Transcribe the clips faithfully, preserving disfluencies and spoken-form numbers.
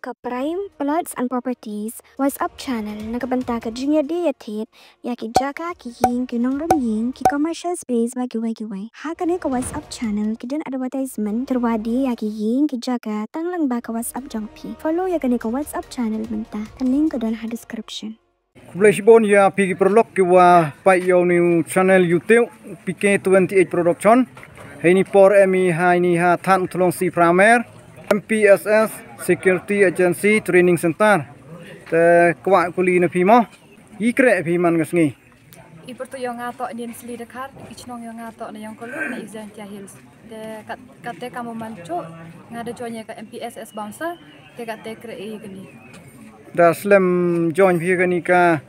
ka Prime Plots and Properties WhatsApp channel na ka bynta ka jingïadie ïathied ïa ki jaka, ki ïing, ki nongrim ïing, ki commercial space bad kiwei kiwei. Ha kane ka WhatsApp channel ki don advertisement tyrwa die ïa ki ïing, ki jaka tang lyngba ka WhatsApp jong phi. Follow ïa kane ka WhatsApp channel mynta. Ka link ka don ha description. Khublei shibun ïa phi ki paralok kiwa peit ïa uni u channel YouTube P K twenty-eight Production. Heini por em i ha ini ha Thadmuthlong C Pramer, M P S S Security Agency Training Center. Te kwah kylli na phi mo, i kreh phi man ka sngi? I pyrtuit yong nga toh Ninsli Dkhar, i chnong yong nga toh na Yongkolu na East Jaintia Hills. Te kat, katte kam u man chuh, nga da join ïa ka M P S S bouncer, te katte kreh i kani. Da slem join phi kani ka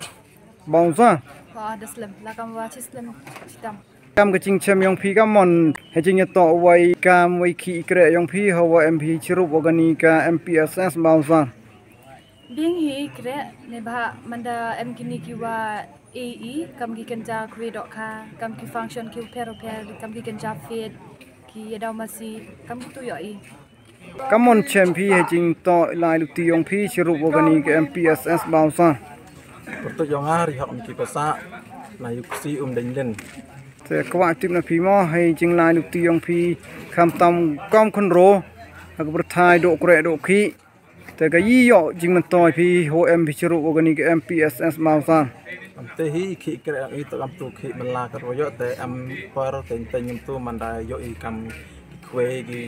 bouncer? Ha, da slem, la kam wa chi slem chitam. Kam ka jingchem yong phi ka mon, ha jingïatoh wei kam wei ki kreh yong phi, hawa em phi chirup wa kani ka M P S S bouncer? Biang hi kreh, ne ba mynta em kini kiwa e i, kam ki kynja khuid dohkha, kam ki function ki u pher u pher, kam ki kynja fete, ki ïadaw masi, kam ki tu ïoh i. Ka mon chem phi ha jingtoh lai luti yong phi chirup wa kani ka M P S S bouncer? Pyrtuit yong nga ri hok ki pasa, na yu ksi um deng len. Te kwah tip na phi mo, ha jinglai luti yong phi, khamtam kam khynro ha ka pyrthai doh kreh doh khih. Te ka i ïoh jingmyntoi phi, ho em phi chirup wa kani ka M P S S bouncer? Am te hi i khih kreh i toh kam tu khih mynla ka ro ïoh te am por te te ngim tu man da ïoh i kam ki khwei ki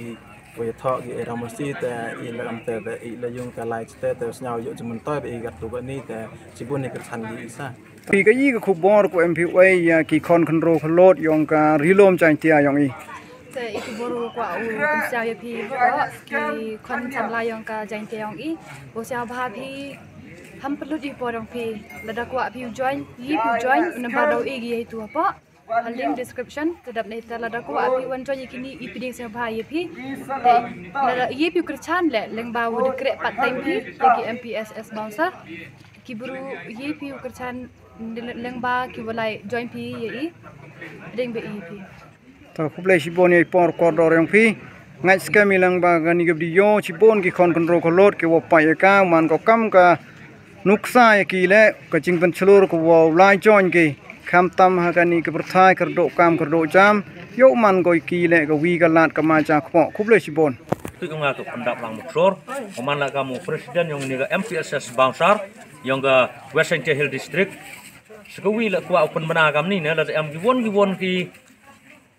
khwei thoh ki era masi te i la am te te i la yung ka lai te te sñiaw ïoh jingmyntoi ba i gat tu kani te shibun i kyrchan ki i sa. Phi ka i ka khubor ko em phi wei ïa ki khon khynro khlot yong ka Ri-lum Jaintia yong i? Te i khubor ko u pynsiaw ïa phi baroh ki khon samla yong ka Jaintia yong i. Bo siaw bha phi ham pynlut i por yong phi. Lada kwah phi u join, i phi u join, u number daw i gi i tu hapoh. Ha link description, te dap nei te lada kwah phi wan join ïa kini i pdeng siaw bha ïa phi. Te lada i phi u kyrchan le, lyngba u da kreh part time phi, te ki M P S S bouncer. Ki bru i phi u kyrchan lyngba ki walai join phi ïa i. Deng be i phi. Ta khublei shibun ïa i por kordor yong phi. Ngait skhem i lyngba kani ka video shibun ki khon khynro khlot ki wa pait ïa ka man ko kam ka nuksa ïa ki le ka jingpynchlur ko wa lai join ki. Khamtam ha kani ka pyrthai kyrdoh kam kyrdoh jam. Ïoh man ko ïa ki le ka wi ka lad ka maja kpoh. Khublei shibun. Phi ka nga tu pyndap lang muksor. Ko man la ka mu president yong ni ka M P S S bouncer yong ka West Jaintia Hill District. Sikawi la kwah u pynbna kam ni ne la em ki won ki won ki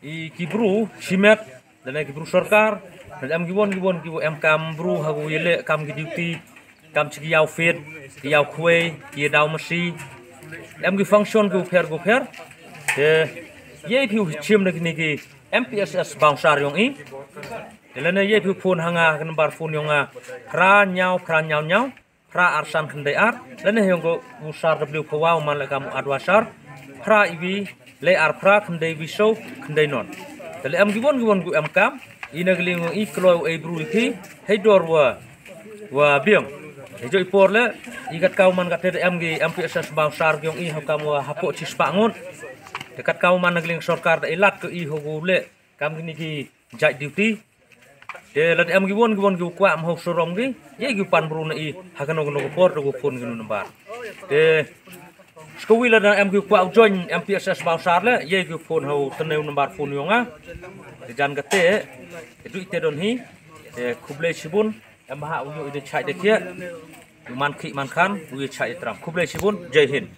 i ki bru shimet, la ne ki bru sorkar, la em ki won ki won ki em kam bru ha ki le kam ki duty, kam chi ki ïaw fete, ki ïaw khwei, ki daw masi. Em ki function ki u pher ki u pher. Te ye phi u chim na kini ki M P S S bouncer yong i. Te la ne ye phi u phone ha nga ka number phone yong nga phra ñiaw phra ñiaw ñiaw. Phra ar san khyndai ar, lane yong ko u Sar W Phawa u man la kam u advisor, phra iwi, le ar phra khyndai wi so, khyndai non. Te le em giwon giwon gu em kam, ina gling i kloi u ei bru i phi, hei dor wa, wa biang. Hei jo i por le, i kat kau man kat te em gi M P S S bang sar giong i hau kam wa hapo chi spa ngut. Te kat kau man na gling sorkar da i lat ko i ho gu le, kam gini ki jait duty. Te lada em ki won ki won ki kwah mo surom ki, ye ki pan bru na i, ha kano kano ko por to ko phone ki number. Te skawi lada em ki kwah join M P S S bang sar le, ye ki phone ho tene number phone yong nga. Te jan ka te, te du ite don hi, te khublei shibun, em ha u yo ide chai de kia, u man ki man khan, u ye chai tram. Khublei shibun, Jai Hind.